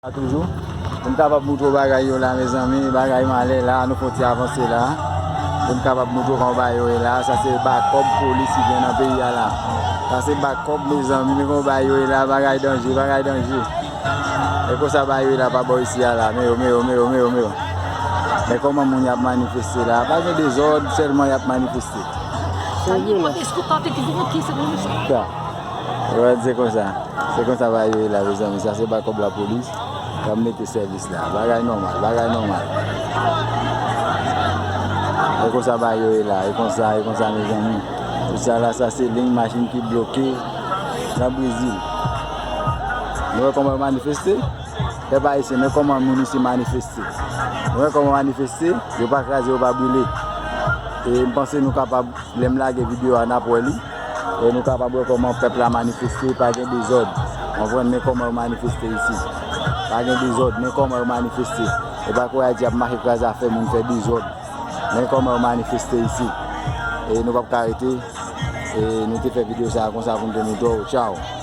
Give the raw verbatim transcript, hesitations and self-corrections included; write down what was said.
Toujou. Pou m kapab moutre w bagay yo la, mezanmi, bagay malè la, nou fon ti avanse la. Pou m kapab moutre w kòman bagay yo ye la, sa se bakòb polis ki gen nan peyi a la. Sa se bakòb, mezanmi, men kòman bagay yo ye la, bagay danje, bagay danje. E konsa bagay yo ye la pa bò isi a la, men yo, men yo, men yo, men yo, men yo. Men kòman moun y ap manifeste la, pa gen dezòd, sèlman y ap manifeste. Sa, yo, se konsa. Yo, se konsa. Se konsa bagay yo ye la, mezanmi. Sa se bakòb lapolis k ap mete sèvis la. Bagay nòmal, bagay nòmal. E konsa bagay yo ye la, e konsa, e konsa, mezanmi. Tout sa la, sa se liy machin ki bloke nan Brezil. Nou wè kòman yo manifeste? Pèp ayisyen, men kòman moun isi manifeste. Nou wè kòman manifeste? Yo pa kraze, yo pa brile. E m panse nou kapab, lè m lage videyo a, n ap wè li. E nou kapab wè kòman pèp la manifeste, pa gen dezòd. Konprann, men kòman yo manifeste isi. Pa gen dezòd, men kòman yo manifeste. E pa kwè Ayiti ap mache kraze afè moun, fè dezòd. Men kòman yo manifeste isi. E nou p ap ka rete. E nou te fè videyo sa a konsa pou n te moutre w. Tchaw.